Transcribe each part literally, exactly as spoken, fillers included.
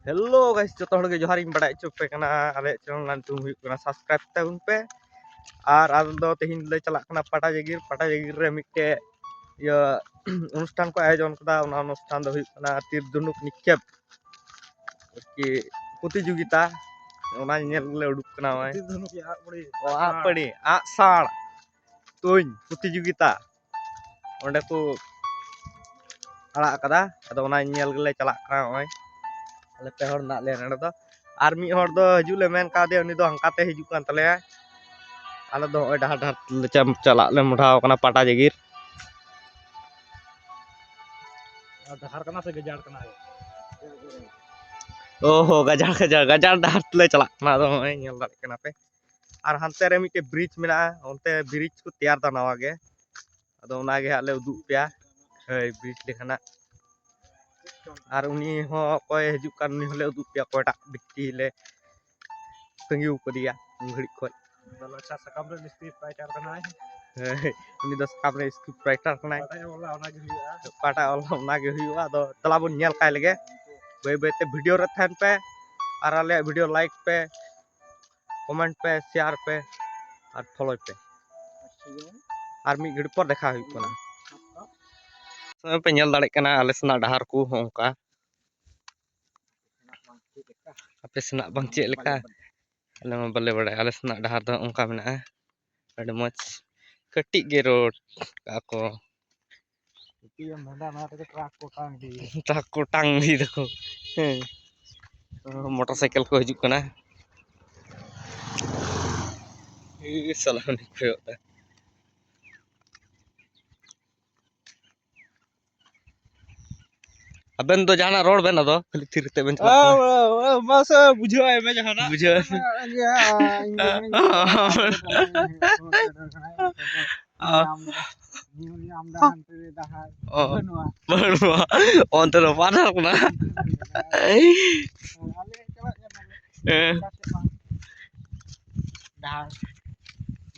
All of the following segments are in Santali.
Hello guys, ᱡᱚᱛᱚ ᱦᱚᱲ ᱜᱮ ᱡᱚᱦᱟᱨ ᱤᱧ ᱵᱟᱲᱟᱭ ᱦᱚᱪᱚ ᱯᱮ ᱠᱟᱱᱟ᱾ ᱟᱞᱮᱭᱟᱜ channel ᱨᱮᱱᱟᱜ ᱧᱩᱛᱩᱢ ᱦᱩᱭᱩᱜ ᱠᱟᱱᱟ, subscribe ᱛᱟᱵᱚᱱ ᱯᱮ᱾ ᱟᱨ ᱟᱞᱮ ᱫᱚ ᱛᱮᱦᱮᱧ ᱞᱮ ᱪᱟᱞᱟᱜ ᱠᱟᱱᱟ ᱯᱟᱴᱟ ᱡᱟᱜᱤᱨ᱾ ᱯᱟᱴᱟ ᱡᱟᱜᱤᱨ ᱨᱮ ᱢᱤᱫᱴᱮᱡ ᱤᱭᱟᱹ ᱚᱱᱩᱥᱴᱷᱟᱱ ᱠᱚ ᱟᱭᱳᱡᱚᱱ ᱠᱟᱫᱟ᱾ ᱚᱱᱟ ᱚᱱᱩᱥᱴᱷᱟᱱ ᱫᱚ ᱦᱩᱭᱩᱜ ᱠᱟᱱᱟ ᱛᱤᱨ ᱫᱷᱚᱱᱩᱠ ᱱᱤᱠᱠᱷᱮᱯ ᱟᱨᱠᱤ ᱯᱨᱚᱛᱤᱡᱳᱜᱤᱛᱟ᱾ ᱚᱱᱟ ᱧᱮᱞ ᱜᱮᱞᱮ ᱩᱰᱩᱠ ᱠᱟᱱᱟ᱾ ᱱᱚᱜᱼᱚᱭ ᱛᱤᱨ ᱫᱷᱚᱱᱩᱠ ᱟᱜ ᱯᱟᱹᱲᱤ᱾ ᱚ, ᱟᱜ ᱯᱟᱹᱲᱤ, ᱟᱜ ᱥᱟᱲ ᱛᱩᱧ ᱯᱨᱚᱛᱤᱡᱳᱜᱤᱛᱟ ᱚᱸᱰᱮ ᱠᱚ ᱟᱲᱟᱜ ᱠᱟᱫᱟ᱾ ᱟᱫᱚ ᱚᱱᱟ ᱧᱮᱞ ᱜᱮᱞᱮ ᱪᱟᱞᱟᱜ ᱠᱟᱱᱟ᱾ ᱱᱚᱜᱼᱚᱭ ᱟᱞᱮ ᱯᱮ ᱦᱚᱲ ᱢᱮᱱᱟᱜ ᱞᱮᱭᱟ ᱱᱚᱰᱮ ᱫᱚ᱾ ᱟᱨ ᱢᱤᱫ ᱦᱚᱲ ᱫᱚ ᱦᱤᱡᱩᱜ ᱞᱮ ᱢᱮᱱ ᱠᱟᱣᱫᱮᱭᱟ, ᱩᱱᱤ ᱫᱚ ᱦᱟᱱᱠᱟᱛᱮ ᱦᱤᱡᱩᱜ ᱠᱟᱱ ᱛᱟᱞᱮᱭᱟ᱾ ᱟᱞᱮ ᱫᱚ ᱱᱚᱜᱼᱚᱭ ᱰᱟᱦᱟᱨ ᱰᱟᱦᱟᱨ ᱛᱮᱞᱮ ᱪᱟᱢ-, ᱪᱟᱞᱟᱜ ᱞᱮ ᱢᱚᱦᱰᱟᱣ ᱠᱟᱱᱟ ᱯᱟᱴᱟ ᱡᱟᱜᱤᱨ᱾ ᱟᱨ ᱰᱟᱦᱟᱨ ᱠᱟᱱᱟ ᱥᱮ ᱜᱟᱡᱟᱲ ᱠᱟᱱᱟ? ᱚ ᱦᱚ, ᱜᱟᱡᱟᱲ, ᱜᱟᱡᱟᱲ, ᱜᱟᱡᱟᱲ ᱰᱟᱦᱟᱨ ᱛᱮᱞᱮ ᱪᱟᱞᱟᱜ ᱠᱟᱱᱟ᱾ ᱟᱫᱚ ᱱᱚᱜᱼᱚᱭ ᱧᱮᱞ ᱫᱟᱲᱮᱭᱟᱜ ᱠᱟᱱᱟ ᱯᱮ᱾ ᱟᱨ ᱦᱟᱱᱛᱮ ᱨᱮ ᱢᱤᱫᱴᱮᱡ bridge ᱢᱮᱱᱟᱜᱼᱟ, ᱚᱱᱛᱮ bridge ᱠᱚ ᱛᱮᱭᱟᱨ ᱫᱟ ᱱᱟᱣᱟ ᱜᱮ᱾ ᱟᱫᱚ ᱚᱱᱟ ᱜᱮ ᱦᱟᱸᱜ ᱞᱮ ᱩᱫᱩᱜ ᱯᱮᱭᱟ᱾ ᱦᱳᱭ, bridge ᱞᱮᱠᱟᱱᱟᱜ᱾ ᱟᱨ ᱩᱱᱤ ᱦᱚᱸ ᱚᱠᱚᱭ ᱦᱤᱡᱩᱜ ᱠᱟᱱ, ᱩᱱᱤ ᱦᱚᱸᱞᱮ ᱩᱫᱩᱜ ᱯᱮᱭᱟ, ᱚᱠᱚᱭᱴᱟᱜ ᱵᱮᱠᱛᱤ ᱞᱮ ᱛᱟᱺᱜᱤ ᱠᱟᱫᱮᱭᱟ ᱩᱱ ᱜᱷᱟᱹᱲᱤᱡ ᱠᱷᱚᱡ᱾ ᱫᱚ ᱟᱪᱪᱷᱟ, ᱥᱟᱠᱟᱢ ᱨᱮ script writer ᱠᱟᱱᱟᱭ᱾ ᱦᱳᱭ, ᱩᱱᱤ ᱫᱚ ᱥᱟᱠᱟᱢ ᱨᱮ script writer ᱠᱟᱱᱟᱭ᱾ ᱚᱠᱟᱴᱟᱜ ᱚᱞᱟ, ᱚᱱᱟ ᱜᱮ ᱦᱩᱭᱩᱜᱼᱟ᱾ ᱚᱠᱟᱴᱟᱜ ᱚᱞᱟ, ᱚᱱᱟ ᱜᱮ ᱦᱩᱭᱩᱜᱼᱟ᱾ ᱟᱫᱚ ᱫᱮᱞᱟ ᱵᱚᱱ ᱧᱮᱞ ᱠᱟᱭ ᱞᱮᱜᱮ᱾ ᱵᱟᱹᱭ ᱵᱟᱹᱭ ᱛᱮ video ᱨᱮ ᱛᱟᱦᱮᱱ ᱯᱮ ᱟᱨ ᱟᱞᱮᱭᱟᱜ video like ᱯᱮ, comment ᱯᱮ, share ᱯᱮ ᱟᱨ follow ᱯᱮ᱾ ᱟᱨ ᱢᱤᱫ ᱜᱷᱟᱹᱲᱤᱡ ᱯᱚᱨ ᱫᱮᱠᱷᱟ ᱦᱩᱭᱩᱜ ᱠᱟᱱᱟ᱾ ᱱᱚᱜᱼᱚᱭ ᱯᱮ ᱧᱮᱞ ᱫᱟᱲᱮᱭᱟᱜ ᱠᱟᱱᱟ ᱟᱞᱮ ᱥᱮᱱᱟᱜ ᱰᱟᱦᱟᱨ ᱠᱚ ᱦᱚᱸ ᱚᱱᱠᱟ᱾ ᱟᱯᱮ ᱥᱮᱱᱟᱜ ᱵᱟᱝ ᱪᱮᱫ ᱞᱮᱠᱟ? ᱟᱞᱮ ᱢᱟ ᱵᱟᱞᱮ ᱵᱟᱲᱟᱭᱟ᱾ ᱟᱞᱮ ᱥᱮᱱᱟᱜ ᱰᱟᱦᱟᱨ ᱫᱚ ᱚᱱᱠᱟ ᱢᱮᱱᱟᱜᱼᱟ, ᱟᱹᱰᱤ ᱢᱚᱡᱽ᱾ ᱠᱟᱹᱴᱤᱡ ᱜᱮ road ᱠᱟᱜᱼᱟ ᱠᱚ᱾ ᱪᱮᱫ ᱮᱢ ᱢᱮᱱᱫᱟ, ᱱᱚᱣᱟ ᱛᱮᱜᱮ truck ᱠᱚ ᱚᱴᱟᱝ ᱤᱫᱤᱭᱮᱫᱟ᱾ Truck ᱠᱚ ᱚᱴᱟᱝ ᱤᱫᱤᱭ ᱫᱟᱠᱚ᱾ ᱦᱮᱸ, motorcycle ᱠᱚ ᱦᱤᱡᱩᱜ ᱠᱟᱱᱟ᱾ ᱤ ᱥᱟᱞᱟ ᱩᱱᱤ ᱠᱚᱭᱚᱜ ᱫᱟ᱾ ᱟᱵᱮᱱ ᱫᱚ ᱡᱟᱦᱟᱱᱟᱜ ᱨᱚᱲ ᱵᱮᱱ, ᱟᱫᱚ ᱠᱷᱟᱹᱞᱤ ᱛᱷᱤᱨ ᱠᱟᱛᱮ ᱵᱮᱱ ᱪᱟᱞᱟᱜ ᱠᱟᱱᱟ᱾ ᱢᱟᱥᱮ ᱵᱩᱡᱷᱟᱹᱣ ᱟᱭ ᱢᱮ ᱡᱟᱦᱟᱱᱟᱜ᱾ ᱵᱩᱡᱷᱟᱹᱣ ᱟᱭ ᱢᱮ᱾ ᱤᱭᱟᱹ, ᱤᱧ ᱫᱚ ᱢᱮᱱ ᱠᱮᱫᱟ, ᱚ᱾ ᱧᱟᱢ ᱫᱟ, ᱧᱟᱢ ᱫᱟ ᱦᱟᱱᱛᱮ ᱨᱮ ᱰᱟᱦᱟᱨ᱾ ᱚ᱾ ᱵᱟᱹᱱᱩᱜᱼᱟ᱾ ᱵᱟᱹᱱᱩᱜᱼᱟ᱾ ᱚᱱᱛᱮ ᱫᱚ ᱵᱟᱱᱟᱨ ᱠᱟᱱᱟ᱾ ᱟᱞᱮ ᱪᱟᱞᱟᱜ ᱠᱟᱱᱟ᱾ ᱦᱮᱸ᱾ ᱰᱟᱦᱟᱨ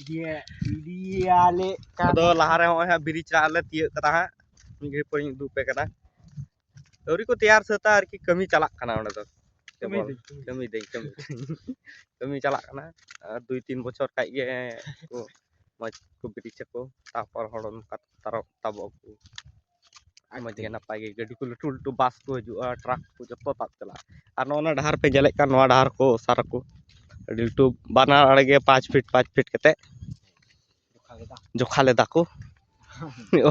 ᱤᱫᱤᱭᱮ, ᱤᱫᱤᱭᱟᱞᱮ ᱠᱟᱱᱟ᱾ ᱟᱫᱚ ᱞᱟᱦᱟᱨᱮ ᱦᱚᱸᱜᱼᱚᱭ ᱦᱟᱸᱜ bridge ᱨᱮ ᱞᱮ ᱛᱤᱭᱟᱹᱜ ᱠᱟᱫᱟ ᱦᱟᱸᱜ᱾ ᱢᱤᱫ ᱜᱷᱟᱹᱲᱤᱡ ᱯᱚᱨᱮᱧ ᱩᱫᱩᱜ ᱟᱯᱮ ᱠᱟᱱᱟ᱾ ᱟᱹᱣᱨᱤ ᱠᱚ ᱛᱮᱭᱟᱨ ᱥᱟᱹᱛᱟ ᱟᱨᱠᱤ, ᱠᱟᱹᱢᱤ ᱪᱟᱞᱟᱜ ᱠᱟᱱᱟ ᱚᱸᱰᱮ ᱫᱚ᱾ ᱠᱟᱹᱢᱤ ᱵᱚᱞ ᱫᱟᱹᱧ, ᱠᱟᱹᱢᱤ ᱠᱟᱹᱢᱤ ᱫᱟᱹᱧ, ᱠᱟᱹᱢᱤ ᱫᱟᱹᱧ᱾ ᱠᱟᱹᱢᱤ ᱪᱟᱞᱟᱜ ᱠᱟᱱᱟ᱾ ᱟᱨ ᱫᱩᱭ ᱛᱤᱱ ᱵᱚᱪᱷᱚᱨ ᱠᱷᱟᱡ ᱜᱮ ᱠᱚ ᱢᱚᱡᱽ ᱠᱚ ᱵᱨᱤᱡᱽ ᱟᱠᱚ, ᱛᱟᱨᱯᱚᱨ ᱦᱚᱲ ᱱᱚᱝᱠᱟ ᱛᱟᱨᱚ-, ᱛᱟᱵᱚᱜ ᱟᱠᱚ᱾ ᱢᱚᱡᱽ ᱜᱮ ᱱᱟᱯᱟᱭ ᱜᱮ ᱜᱟᱹᱰᱤ ᱠᱚ ᱞᱟᱹᱴᱩ ᱞᱟᱹᱴᱩ ᱵᱟᱥ ᱠᱚ ᱦᱤᱡᱩᱜᱼᱟ, ᱴᱨᱟᱠ ᱠᱚ ᱡᱚᱛᱚ ᱛᱟᱵ ᱪᱟᱞᱟᱜᱼᱟ᱾ ᱟᱨ ᱱᱚᱜᱼᱚ ᱱᱟ ᱰᱟᱦᱟᱨ ᱯᱮ ᱧᱮᱞᱮᱫ ᱠᱟᱱ, ᱱᱚᱣᱟ ᱰᱟᱦᱟᱨ ᱠᱚ ᱚᱥᱟᱨ ᱟᱠᱚ ᱟᱹᱰᱤ ᱞᱟᱹᱴᱩ, ᱵᱟᱱᱟᱨ ᱟᱲᱮ ᱜᱮ ᱯᱟᱸᱪ ᱯᱷᱤᱴ ᱯᱟᱸᱪ ᱯᱷᱤᱴ ᱠᱟᱛᱮ ᱡᱚᱠᱷᱟ ᱞᱮᱫᱟ ᱠᱚ᱾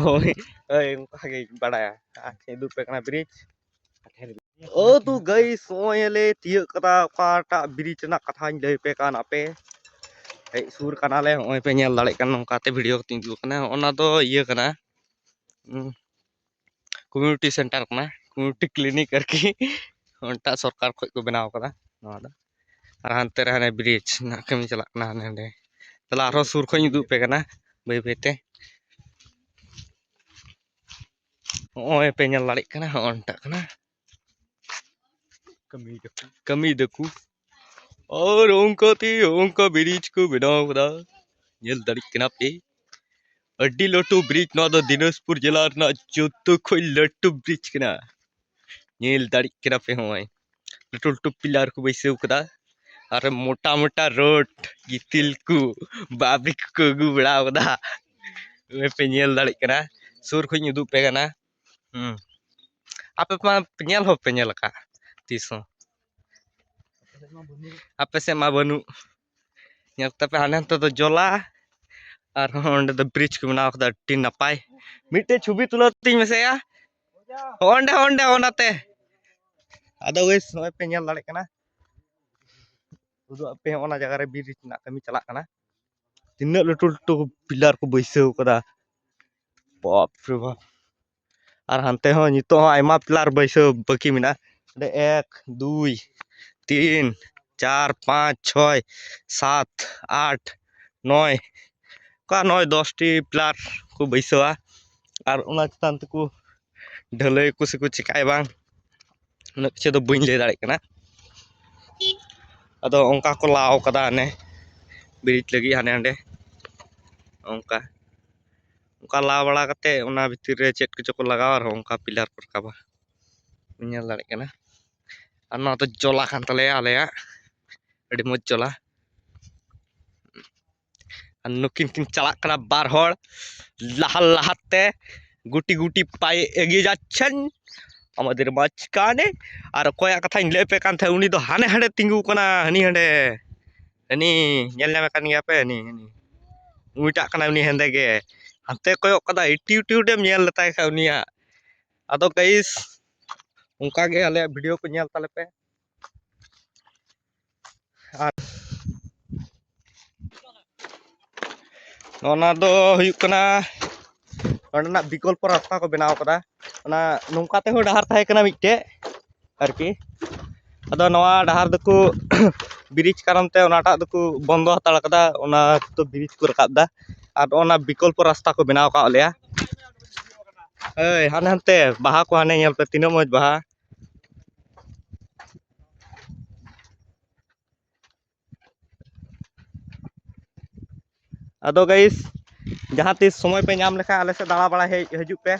ᱦᱳᱭ, ᱦᱳᱭ, ᱚᱱᱠᱟ ᱜᱮᱧ ᱵᱟᱲᱟᱭᱟ᱾ ᱟᱪᱪᱷᱟ, ᱩᱫᱩᱜ ᱯᱮ ᱠᱟᱱᱟ ᱵᱨᱤᱡᱽ᱾ ᱳ ᱛᱚ ᱜᱟᱭᱤᱥ, ᱱᱚᱜᱼᱚᱭ ᱞᱮ ᱛᱤᱭᱟᱹᱜ ᱠᱟᱫᱟ ᱚᱠᱟᱴᱟᱜ ᱵᱨᱤᱡᱽ ᱨᱮᱱᱟᱜ ᱠᱟᱛᱷᱟᱧ ᱞᱟᱹᱭ ᱯᱮ ᱠᱟᱱ ᱟᱯᱮ᱾ ᱦᱮᱡ ᱥᱩᱨ ᱠᱟᱱᱟᱞᱮ, ᱱᱚᱜᱼᱚᱭ ᱯᱮ ᱧᱮᱞ ᱫᱟᱲᱮᱭᱟᱜ ᱠᱟᱱ, ᱱᱚᱝᱠᱟᱛᱮ ᱵᱷᱤᱰᱤᱭᱳ ᱠᱟᱛᱮᱧ ᱩᱫᱩᱜ ᱠᱟᱱᱟ᱾ ᱚᱱᱟ ᱫᱚ ᱤᱭᱟᱹ ᱠᱟᱱᱟ, ᱩᱸ, ᱠᱚᱢᱤᱭᱩᱱᱤᱴᱤ ᱥᱮᱱᱴᱟᱨ ᱠᱟᱱᱟ, ᱠᱚᱢᱤᱭᱩᱱᱤᱴᱤ ᱠᱞᱤᱱᱤᱠ ᱟᱨᱠᱤ᱾ ᱚᱱᱴᱟᱜ ᱥᱚᱨᱠᱟᱨ ᱠᱷᱚᱡ ᱠᱚ ᱵᱮᱱᱟᱣ ᱠᱟᱫᱟ ᱱᱚᱣᱟ ᱫᱚ᱾ ᱟᱨ ᱦᱟᱱᱛᱮ ᱨᱮ ᱦᱟᱱᱮ ᱵᱨᱤᱡᱽ ᱨᱮᱱᱟᱜ ᱠᱟᱹᱢᱤ ᱪᱟᱞᱟᱜ ᱠᱟᱱᱟ ᱦᱟᱱᱮ ᱦᱟᱸᱰᱮ᱾ ᱛᱟᱦᱞᱮ ᱟᱨᱦᱚᱸ ᱥᱩᱨ ᱠᱷᱚᱡ ᱤᱧ ᱩᱫᱩᱜ ᱯᱮ ᱠᱟᱱᱟ ᱵᱟᱹᱭ ᱵᱟᱹᱭ ᱛᱮ᱾ ᱦᱚᱸᱜᱼᱚᱭ ᱯᱮ ᱧᱮᱞ ᱫᱟᱲᱮᱜ ᱠᱟᱱᱟ, ᱦᱚᱸᱜᱼᱚ ᱱᱚᱝᱠᱟᱜ ᱠᱟᱱᱟ᱾ ᱠᱟᱹᱢᱤᱭ ᱫᱟᱠᱚ᱾ ᱠᱟᱹᱢᱤᱭ ᱫᱟᱠᱚ᱾ ᱟᱨ ᱚᱱᱠᱟᱛᱮ ᱚᱱᱠᱟ ᱵᱨᱤᱡᱽ ᱠᱚ ᱵᱮᱱᱟᱣ ᱠᱟᱫᱟ᱾ ᱧᱮᱞ ᱫᱟᱲᱮᱜ ᱠᱟᱱᱟ ᱯᱮ᱾ ᱟᱹᱰᱤ ᱞᱟᱹᱴᱩ ᱵᱨᱤᱡᱽ ᱱᱚᱣᱟ ᱫᱚ ᱫᱤᱱᱟᱡᱽᱯᱩᱨ ᱡᱮᱞᱟ ᱨᱮᱱᱟᱜ ᱡᱚᱛᱚ ᱠᱷᱚᱡ ᱞᱟᱹᱴᱩ ᱵᱨᱤᱡᱽ ᱠᱟᱱᱟ᱾ ᱧᱮᱞ ᱫᱟᱲᱮᱜ ᱠᱟᱱᱟ ᱯᱮ ᱦᱚᱸᱜᱼᱚᱭ᱾ ᱞᱟᱹᱴᱩ ᱞᱟᱹᱴᱩ ᱯᱤᱞᱟᱨ ᱠᱚ ᱵᱟᱹᱭᱥᱟᱹᱣ ᱠᱟᱫᱟ᱾ ᱟᱨ ᱢᱚᱴᱟ ᱢᱚᱴᱟ ᱨᱳᱰ, ᱜᱤᱛᱤᱞ ᱠᱚ, ᱵᱟᱵᱨᱤ ᱠᱚᱠᱚ ᱟᱹᱜᱩ ᱵᱟᱲᱟᱣ ᱠᱟᱫᱟ᱾ ᱱᱚᱜᱼᱚᱭ ᱯᱮ ᱧᱮᱞ ᱫᱟᱲᱮᱜ ᱠᱟᱱᱟ᱾ ᱥᱩᱨ ᱠᱷᱚᱡ ᱤᱧ ᱩᱫᱩᱜ ᱯᱮ ᱠᱟᱱᱟ᱾ ᱦᱩᱸ᱾ ᱟᱯᱮ ᱢᱟ ᱧᱮᱞ ᱦᱚᱸ ᱯᱮ ᱧᱮᱞ ᱟᱠᱟᱫ ᱛᱤᱥ ᱦᱚᱸ᱾ ᱟᱯᱮ ᱥᱮᱫ ᱢᱟ ᱵᱟᱹᱱᱩᱜ᱾ ᱧᱮᱞ ᱛᱟᱯᱮ ᱦᱟᱱᱮ ᱦᱟᱱᱛᱮ ᱫᱚ ᱡᱚᱞᱟ, ᱟᱨᱦᱚᱸ ᱚᱸᱰᱮ ᱫᱚ ᱵᱨᱤᱡᱽ ᱠᱚ ᱵᱮᱱᱟᱣ ᱠᱟᱫᱟ, ᱟᱹᱰᱤ ᱱᱟᱯᱟᱭ᱾ ᱢᱤᱫᱴᱮᱡ ᱪᱷᱚᱵᱤ ᱛᱩᱞᱟᱹᱣ ᱛᱤᱧ ᱢᱮᱥᱮᱭᱟ᱾ ᱚᱸᱰᱮ, ᱚᱸᱰᱮ, ᱚᱱᱟᱛᱮ᱾ ᱟᱫᱚ ᱜᱟᱭᱤᱥ, ᱱᱚᱜᱼᱚᱭ ᱯᱮ ᱧᱮᱞ ᱫᱟᱲᱮᱜ ᱠᱟᱱᱟ᱾ ᱩᱫᱩᱜ ᱟᱯᱮ, ᱚᱱᱟ ᱡᱟᱭᱜᱟ ᱨᱮ ᱵᱨᱤᱡᱽ ᱨᱮᱱᱟᱜ ᱠᱟᱹᱢᱤ ᱪᱟᱞᱟᱜ ᱠᱟᱱᱟ᱾ ᱛᱤᱱᱟᱹᱜ ᱞᱟᱹᱴᱩ ᱞᱟᱹᱴᱩ ᱯᱤᱞᱟᱨ ᱠᱚ ᱵᱟᱹᱭᱥᱟᱹᱣ ᱠᱟᱫᱟ, ᱵᱟᱯ ᱨᱮ ᱵᱟᱯ᱾ ᱟᱨ ᱦᱟᱱᱛᱮ ᱦᱚᱸ ᱱᱤᱛᱚᱜ ᱦᱚᱸ ᱟᱭᱢᱟ ᱯᱤᱞᱟᱨ ᱵᱟᱹᱭᱥᱟᱹᱣ ᱵᱟᱹᱠᱤ ᱢᱮᱱᱟᱜᱼᱟ᱾ ᱚᱸᱰᱮ ᱮᱠ, ᱫᱩᱭ, ᱛᱤᱱ, ᱪᱟᱨ, ᱯᱟᱸᱪ, ᱪᱷᱚᱭ, ᱥᱟᱛ, ᱟᱴ, ᱱᱚᱭ, ᱚᱱᱠᱟ ᱱᱚᱭ ᱫᱚᱥᱴᱤ ᱯᱤᱞᱟᱨ ᱠᱚ ᱵᱟᱹᱭᱥᱟᱹᱣᱟ᱾ ᱟᱨ ᱚᱱᱟ ᱪᱮᱛᱟᱱ ᱛᱮᱠᱚ ᱰᱷᱟᱹᱞᱟᱹᱭ ᱠᱚ ᱥᱮᱠᱚ ᱪᱮᱠᱟᱭ ᱵᱟᱝ, ᱩᱱᱟᱹᱜ ᱠᱤᱪᱷᱩ ᱫᱚ ᱵᱟᱹᱧ ᱞᱟᱹᱭ ᱫᱟᱲᱮᱭᱟᱜ ᱠᱟᱱᱟ᱾ ᱟᱫᱚ ᱚᱱᱠᱟ ᱠᱚ ᱞᱟᱣ ᱠᱟᱫᱟ ᱦᱟᱱᱮ ᱵᱨᱤᱡᱽ ᱞᱟᱹᱜᱤᱫ ᱦᱟᱱᱮ ᱦᱟᱸᱰᱮ ᱚᱱᱠᱟ, ᱚᱱᱠᱟ ᱞᱟ ᱵᱟᱲᱟ ᱠᱟᱛᱮ ᱚᱱᱟ ᱵᱷᱤᱛᱤᱨ ᱨᱮ ᱪᱮᱫ ᱠᱚᱪᱚ ᱠᱚ ᱞᱟᱜᱟᱣᱟ, ᱟᱨᱦᱚᱸ ᱚᱱᱠᱟ ᱯᱤᱞᱟᱨ ᱠᱚ ᱨᱟᱠᱟᱵᱟ᱾ ᱧᱮᱞ ᱫᱟᱲᱮᱭᱟᱜ ᱠᱟᱱᱟ᱾ ᱟᱨ ᱱᱚᱣᱟ ᱫᱚ ᱡᱚᱞᱟ ᱠᱟᱱ ᱛᱟᱞᱮᱭᱟ ᱟᱞᱮᱭᱟᱜ, ᱟᱹᱰᱤ ᱢᱚᱡᱽ ᱡᱚᱞᱟ᱾ ᱟᱨ ᱱᱩᱠᱤᱱ ᱠᱤᱱ ᱪᱟᱞᱟᱜ ᱠᱟᱱᱟ ᱵᱟᱨ ᱦᱚᱲ ᱞᱟᱦᱟ ᱞᱟᱦᱟᱛᱮ, ᱜᱩᱴᱤ ᱜᱩᱴᱤ ᱯᱟᱭᱮ ᱮᱜᱤᱭᱮ ᱡᱟᱪᱪᱷᱮᱱ ᱟᱢᱟᱫᱮᱨ ᱢᱟᱡᱽᱠᱷᱟᱱᱮ᱾ ᱟᱨ ᱚᱠᱚᱭᱟᱜ ᱠᱟᱛᱷᱟᱧ ᱞᱟᱹᱭ ᱟᱯᱮ ᱠᱟᱱ ᱛᱟᱦᱮᱸᱫ, ᱩᱱᱤ ᱫᱚ ᱦᱟᱱᱮ ᱦᱟᱸᱰᱮ ᱛᱤᱸᱜᱩ ᱠᱟᱱᱟ, ᱦᱟᱹᱱᱤ ᱦᱟᱸᱰᱮ, ᱦᱟᱹᱱᱤ ᱧᱮᱞ ᱧᱟᱢᱮ ᱠᱟᱱ ᱜᱮᱭᱟ ᱯᱮ, ᱦᱟᱹᱱᱤ ᱦᱟᱹᱱᱤ ᱩᱱᱤᱴᱟᱜ ᱠᱟᱱᱟᱭ, ᱩᱱᱤ ᱦᱮᱸᱫᱮ ᱜᱮ ᱦᱟᱱᱛᱮ ᱠᱚᱭᱚᱜ ᱠᱟᱫᱟ, ᱤᱴᱤ ᱤᱴᱤ ᱩᱰᱮᱢ ᱧᱮᱞ ᱞᱮᱛᱟᱭ ᱠᱷᱟᱱ ᱩᱱᱤᱭᱟᱜ᱾ ᱟᱫᱚ ᱜᱟᱭᱤᱥ, ᱚᱱᱠᱟ ᱜᱮ ᱟᱞᱮᱭᱟᱜ ᱵᱷᱤᱰᱤᱭᱳ ᱠᱚ ᱧᱮᱞ ᱛᱟᱞᱮ ᱯᱮ᱾ ᱟᱨ ᱱᱚᱜᱼᱚ ᱱᱟ ᱫᱚ ᱦᱩᱭᱩᱜ ᱠᱟᱱᱟ ᱱᱚᱸᱰᱮᱱᱟᱜ ᱵᱤᱠᱚᱞᱯᱚ ᱨᱟᱥᱛᱟ ᱠᱚ ᱵᱮᱱᱟᱣ ᱠᱟᱫᱟ᱾ ᱚᱱᱟ ᱱᱚᱝᱠᱟ ᱛᱮᱦᱚᱸ ᱰᱟᱦᱟᱨ ᱛᱟᱦᱮᱸ ᱠᱟᱱᱟ ᱢᱤᱫᱴᱮᱡ ᱟᱨᱠᱤ, ᱟᱫᱚ ᱱᱚᱣᱟ ᱰᱟᱦᱟᱨ ᱫᱚᱠᱚ ᱵᱨᱤᱡᱽ ᱠᱟᱨᱚᱱ ᱛᱮ ᱚᱱᱟᱴᱟᱜ ᱫᱚᱠᱚ ᱵᱚᱱᱫᱚ ᱦᱟᱛᱟᱲ ᱠᱟᱫᱟ, ᱚᱱᱟ ᱫᱚ ᱵᱨᱤᱡᱽ ᱠᱚ ᱨᱟᱠᱟᱵ ᱫᱟ᱾ ᱟᱨ ᱚᱱᱟ ᱵᱤᱠᱚᱞᱯᱚ ᱨᱟᱥᱛᱟ ᱠᱚ ᱵᱮᱱᱟᱣ ᱠᱟᱜ ᱞᱮᱭᱟ᱾ ᱦᱳᱭ, ᱦᱟᱱᱮ ᱦᱟᱱᱛᱮ ᱵᱟᱦᱟ ᱠᱚ ᱦᱟᱱᱮ ᱧᱮᱞ ᱯᱮ, ᱛᱤᱱᱟᱹᱜ ᱢᱚᱡᱽ ᱵᱟᱦᱟ᱾ ᱟᱫᱚ ᱜᱟᱭᱤᱥ, ᱡᱟᱦᱟᱸ ᱛᱤᱥ ᱥᱚᱢᱚᱭ ᱯᱮ ᱧᱟᱢ ᱞᱮᱠᱷᱟᱱ ᱟᱞᱮ ᱥᱮᱫ ᱫᱟᱬᱟ ᱵᱟᱲᱟ ᱦᱮᱡ ᱦᱤᱡᱩᱜ ᱯᱮ,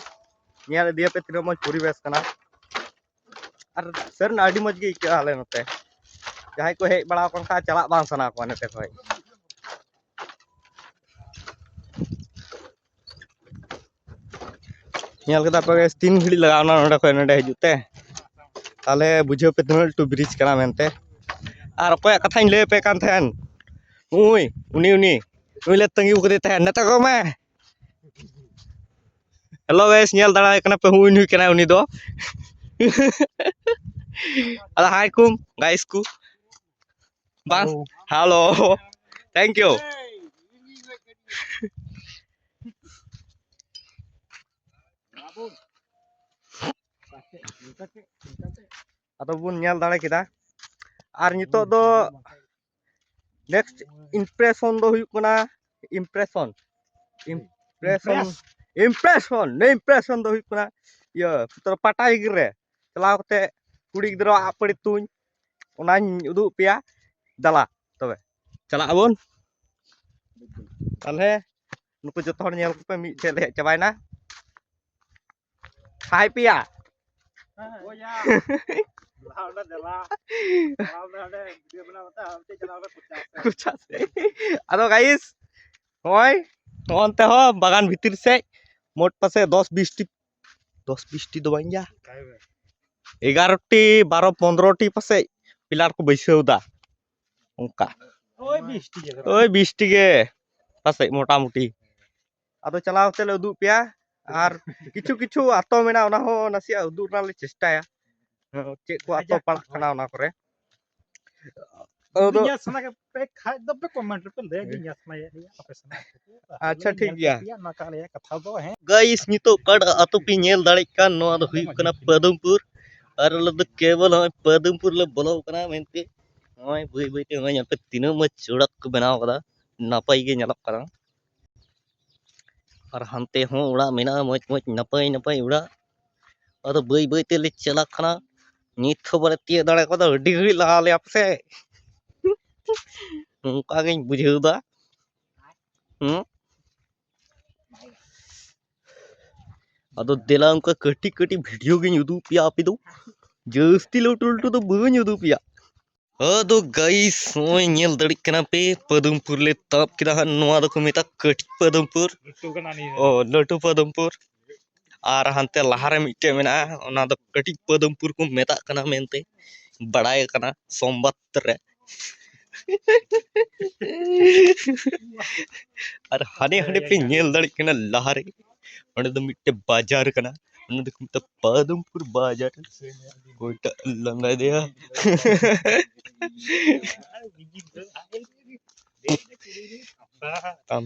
ᱧᱮᱞ ᱤᱫᱤᱭᱟᱯᱮ ᱛᱤᱱᱟᱹᱜ ᱢᱚᱡᱽ ᱯᱚᱨᱤᱵᱮᱥ ᱠᱟᱱᱟ᱾ ᱟᱨ ᱥᱟᱹᱨᱤᱱᱟᱜ ᱟᱹᱰᱤ ᱢᱚᱡᱽ ᱜᱮ ᱟᱹᱭᱠᱟᱹᱜᱼᱟ ᱟᱞᱮ ᱱᱚᱛᱮ᱾ ᱡᱟᱦᱟᱸᱭ ᱠᱚ ᱦᱮᱡ ᱵᱟᱲᱟ ᱟᱠᱟᱱ ᱠᱷᱟᱱ ᱪᱟᱞᱟᱜ ᱵᱟᱝ ᱥᱟᱱᱟ ᱠᱚᱣᱟ ᱱᱚᱛᱮ ᱠᱷᱚᱡ᱾ ᱧᱮᱞ ᱠᱮᱫᱟ ᱯᱮ ᱜᱟᱭᱤᱥ, ᱛᱤᱱ ᱜᱷᱟᱹᱲᱤᱡ ᱞᱟᱜᱟᱣ ᱮᱱᱟ ᱱᱚᱸᱰᱮ ᱠᱷᱚᱡ ᱱᱚᱸᱰᱮ ᱦᱤᱡᱩᱜ ᱛᱮ᱾ ᱛᱟᱦᱞᱮ ᱵᱩᱡᱷᱟᱹᱣ ᱯᱮ ᱛᱤᱱᱟᱹᱜ ᱞᱟᱹᱴᱩ ᱵᱨᱤᱡᱽ ᱠᱟᱱᱟ ᱢᱮᱱᱛᱮ᱾ ᱟᱨ ᱚᱠᱚᱭᱟᱜ ᱠᱟᱛᱷᱟᱧ ᱞᱟᱹᱭ ᱟᱯᱮ ᱠᱟᱱ ᱛᱟᱦᱮᱸᱱ, ᱩᱱᱤ ᱩᱱᱤ ᱩᱱᱤ ᱩᱱᱤ ᱞᱮ ᱛᱟᱺᱜᱤ ᱠᱟᱫᱮ ᱛᱟᱦᱮᱸᱱ, ᱱᱮᱛᱟ ᱠᱚ ᱢᱮ᱾ ᱦᱮᱞᱳ ᱜᱟᱭᱤᱥ, ᱧᱮᱞ ᱫᱟᱲᱮᱭᱟᱭ ᱠᱟᱱᱟ ᱯᱮ, ᱦᱩᱭ ᱱᱩᱭ ᱠᱟᱱᱟᱭ ᱩᱱᱤ ᱫᱚ᱾ ᱟᱫᱚ ᱦᱟᱭ ᱠᱚ ᱜᱟᱭᱤᱥ ᱠᱚ᱾ ᱵᱟᱝ, ᱦᱮᱞᱳ᱾ Thank U. ᱟᱫᱚ ᱵᱚᱱ ᱧᱮᱞ ᱫᱟᱲᱮ ᱠᱮᱫᱟ᱾ ᱟᱨ ᱱᱤᱛᱚᱜ ᱫᱚ ᱱᱮᱠᱥᱴ ᱤᱢᱯᱨᱮᱥᱚᱱ ᱫᱚ ᱦᱩᱭᱩᱜ ᱠᱟᱱᱟ ᱤᱢᱯᱨᱮᱥᱚᱱ, ᱤᱢᱯᱨᱮᱥᱚᱱ, ᱤᱢᱯᱨᱮᱥᱚᱱ, ᱤᱢᱯᱨᱮᱥᱚᱱ ᱫᱚ ᱦᱩᱭᱩᱜ ᱠᱟᱱᱟ ᱤᱭᱟᱹ ᱯᱟᱴᱟ ᱜᱤᱨ ᱨᱮ ᱪᱟᱞᱟᱣ ᱠᱟᱛᱮ ᱠᱩᱲᱤ ᱜᱤᱫᱽᱨᱟᱹ ᱟᱜ ᱯᱟᱹᱲᱤ ᱛᱩᱧ, ᱚᱱᱟᱧ ᱩᱫᱩᱜ ᱟᱯᱮᱭᱟ᱾ ᱫᱟᱞᱟ ᱛᱚᱵᱮ ᱪᱟᱞᱟᱜ ᱟᱵᱚᱱ᱾ ᱛᱟᱦᱞᱮ ᱱᱩᱠᱩ ᱡᱚᱛᱚ ᱦᱚᱲ ᱧᱮᱞ ᱠᱚᱯᱮ, ᱢᱤᱫ ᱴᱷᱮᱡ ᱞᱮ ᱦᱮᱡ ᱪᱟᱵᱟᱭᱮᱱᱟ᱾ ᱦᱟᱭ ᱯᱮᱭᱟ᱾ ᱠᱚᱪᱟ ᱥᱮᱫ᱾ ᱟᱫᱚ ᱜᱟᱭᱤᱥ, ᱱᱚᱜᱼᱚᱭ ᱱᱚᱜᱼᱚᱱᱛᱮ ᱦᱚᱸ ᱵᱟᱜᱟᱱ ᱵᱷᱤᱛᱤᱨ ᱥᱮᱫ ᱢᱳᱴ ᱯᱟᱥᱮ ᱫᱚᱥ ᱵᱤᱥ ᱴᱤ, ᱫᱚᱥ ᱵᱤᱥ ᱴᱤ ᱫᱚ ᱵᱟᱝ ᱭᱟ, ᱮᱜᱟᱨᱚ ᱴᱤ, ᱵᱟᱨᱚ ᱯᱚᱱᱨᱚ ᱴᱤ ᱯᱟᱥᱮᱡ ᱯᱤᱞᱟᱨ ᱠᱚ ᱵᱟᱹᱭᱥᱟᱹᱣ ᱫᱟ᱾ ᱚᱱᱠᱟ ᱳᱭ ᱵᱤᱥ ᱴᱤ ᱜᱮ᱾ ᱳᱭ ᱵᱤᱥ ᱴᱤ ᱜᱮ ᱯᱟᱥᱮᱡ ᱢᱚᱴᱟᱢᱩᱴᱤ᱾ ᱟᱫᱚ ᱪᱟᱞᱟᱣ ᱠᱟᱛᱮ ᱞᱮ ᱩᱫᱩᱜ ᱯᱮᱭᱟ᱾ ᱟᱨ ᱠᱤᱪᱷᱩ ᱠᱤᱪᱷᱩ ᱟᱛᱳ ᱢᱮᱱᱟᱜᱼᱟ, ᱚᱱᱟ ᱦᱚᱸ ᱱᱟᱥᱮᱭᱟᱜ ᱩᱫᱩᱜ ᱨᱮᱱᱟᱜ ᱞᱮ ᱪᱮᱥᱴᱟᱭᱟ᱾ ᱦᱮᱸ, ᱪᱮᱫ ᱠᱚ ᱟᱛᱳ ᱯᱟᱲᱟᱜ ᱠᱟᱱᱟ ᱚᱱᱟ ᱠᱚᱨᱮ᱾ ᱟᱫᱚ ᱡᱩᱫᱤ ᱧᱮᱞ ᱥᱟᱱᱟ ᱯᱮ ᱠᱷᱟᱡ ᱫᱚ ᱯᱮ ᱠᱚᱢᱮᱱᱴ ᱨᱮᱯᱮ ᱞᱟᱹᱭᱟ ᱡᱮ ᱦᱮᱸ᱾ ᱧᱮᱞ ᱥᱟᱱᱟᱭᱮᱫ ᱞᱮᱭᱟ ᱟᱯᱮ ᱥᱮᱱᱟᱜ᱾ ᱟᱪᱪᱷᱟ, ᱴᱷᱤᱠ ᱜᱮᱭᱟ᱾ ᱚᱱᱟ ᱠᱟᱱ ᱜᱮᱭᱟ ᱠᱟᱛᱷᱟ ᱫᱚ, ᱦᱮᱸ᱾ ᱜᱟᱭᱤᱥ, ᱱᱤᱛᱚᱜ ᱚᱠᱟᱴᱟᱜ ᱟᱛᱳ ᱯᱮ ᱧᱮᱞ ᱫᱟᱲᱮᱭᱟᱜ ᱠᱟᱱ, ᱱᱚᱣᱟ ᱫᱚ ᱦᱩᱭᱩᱜ ᱠᱟᱱᱟ ᱯᱟᱫᱩᱢᱯᱩᱨ᱾ ᱟᱨ ᱟᱞᱮ ᱫᱚ ᱠᱮᱵᱚᱞ ᱱᱚᱜᱼᱚᱭ ᱯᱟᱫᱩᱢᱯᱩᱨ ᱞᱮ ᱵᱚᱞᱚ ᱠᱟᱱᱟ ᱢᱮᱱᱛᱮ᱾ ᱱᱚᱜᱼᱚᱭ ᱵᱟᱹᱭ ᱵᱟᱹᱭ ᱛᱮ ᱱᱚᱜᱼᱚᱭ ᱧᱮᱞ ᱯᱮ, ᱛᱤᱱᱟᱹᱜ ᱢᱚᱡᱽ ᱥᱚᱲᱚᱠ ᱠᱚ ᱵᱮᱱᱟᱣ ᱠᱟᱫᱟ, ᱱᱟᱯᱟᱭ ᱜᱮ ᱧᱮᱞᱚᱜ ᱠᱟᱱᱟ᱾ ᱟᱨ ᱦᱟᱱᱛᱮ ᱦᱚᱸ ᱚᱲᱟᱜ ᱢᱮᱱᱟᱜᱼᱟ, ᱢᱚᱡᱽ ᱢᱚᱡᱽ ᱱᱟᱯᱟᱭ ᱱᱟᱯᱟᱭ ᱚᱲᱟᱜ᱾ ᱟᱫᱚ ᱵᱟᱹᱭ ᱵᱟᱹᱭ ᱛᱮᱞᱮ ᱪᱟᱞᱟᱜ ᱠᱟᱱᱟ᱾ ᱱᱤᱛ ᱦᱚᱸ ᱵᱟᱞᱮ ᱛᱤᱭᱳᱜ ᱫᱟᱲᱮ ᱠᱟᱣᱫᱟ, ᱟᱹᱰᱤ ᱜᱷᱟᱹᱲᱤᱡ ᱞᱟᱦᱟ ᱞᱮᱭᱟ ᱯᱮᱥᱮ᱾ ᱚᱱᱠᱟ ᱜᱤᱧ ᱵᱩᱡᱷᱟᱹᱣ ᱫᱟ᱾ ᱦᱩᱸ? ᱟᱫᱚ ᱫᱮᱞᱟ, ᱚᱱᱠᱟ ᱠᱟᱹᱴᱤᱡ ᱠᱟᱹᱴᱤᱡ ᱵᱷᱤᱰᱤᱭᱳ ᱜᱤᱧ ᱩᱫᱩᱜ ᱯᱮᱭᱟ ᱟᱯᱮ ᱫᱚ, ᱡᱟᱹᱥᱛᱤ ᱞᱟᱹᱴᱩ ᱞᱟᱹᱴᱩ ᱫᱚ ᱵᱟᱹᱧ ᱩᱫᱩᱜ ᱯᱮᱭᱟ᱾ ᱟᱫᱚ ᱜᱟᱭᱤᱥ, ᱱᱚᱜᱼᱚᱭ ᱧᱮᱞ ᱫᱟᱲᱮᱜ ᱠᱟᱱᱟ ᱯᱮ, ᱯᱟᱫᱩᱢᱯᱩᱨ ᱞᱮ ᱛᱟᱵ ᱠᱮᱫᱟ ᱦᱟᱸᱜ᱾ ᱱᱚᱣᱟ ᱫᱚᱠᱚ ᱢᱮᱛᱟᱜ ᱠᱟᱹᱴᱤᱡ ᱯᱟᱫᱩᱢᱯᱩᱨ᱾ ᱞᱟᱹᱴᱩ ᱠᱟᱱᱟ ᱱᱤᱭᱟᱹ᱾ ᱚ, ᱞᱟᱹᱴᱩ ᱯᱟᱫᱩᱢᱯᱩᱨ᱾ ᱟᱨ ᱦᱟᱱᱛᱮ ᱞᱟᱦᱟᱨᱮ ᱢᱤᱫᱴᱮᱡ ᱢᱮᱱᱟᱜᱼᱟ, ᱚᱱᱟ ᱫᱚ ᱠᱟᱹᱴᱤᱡ ᱯᱟᱫᱩᱢᱯᱩᱨ ᱠᱚ ᱢᱮᱛᱟᱜ ᱠᱟᱱᱟ ᱢᱮᱱᱛᱮ ᱵᱟᱲᱟᱭ ᱠᱟᱱᱟ ᱥᱚᱢᱵᱟᱫ ᱨᱮ᱾ ᱟᱨ ᱦᱟᱸᱰᱮ ᱦᱟᱸᱰᱮ ᱯᱮ ᱧᱮᱞ ᱫᱟᱲᱮᱜ ᱠᱟᱱᱟ ᱞᱟᱦᱟᱨᱮ, ᱚᱸᱰᱮ ᱫᱚ ᱢᱤᱫᱴᱮᱡ ᱵᱟᱡᱟᱨ ᱠᱟᱱᱟ, ᱚᱱᱟ ᱫᱚᱠᱚ ᱢᱮᱛᱟᱜᱼᱟ ᱯᱟᱫᱩᱢᱯᱩᱨ ᱵᱟᱡᱟᱨ᱾ ᱚᱠᱚᱭᱴᱟᱜ ᱞᱟᱸᱫᱟᱭ ᱫᱮᱭᱟ? ᱟᱢ᱾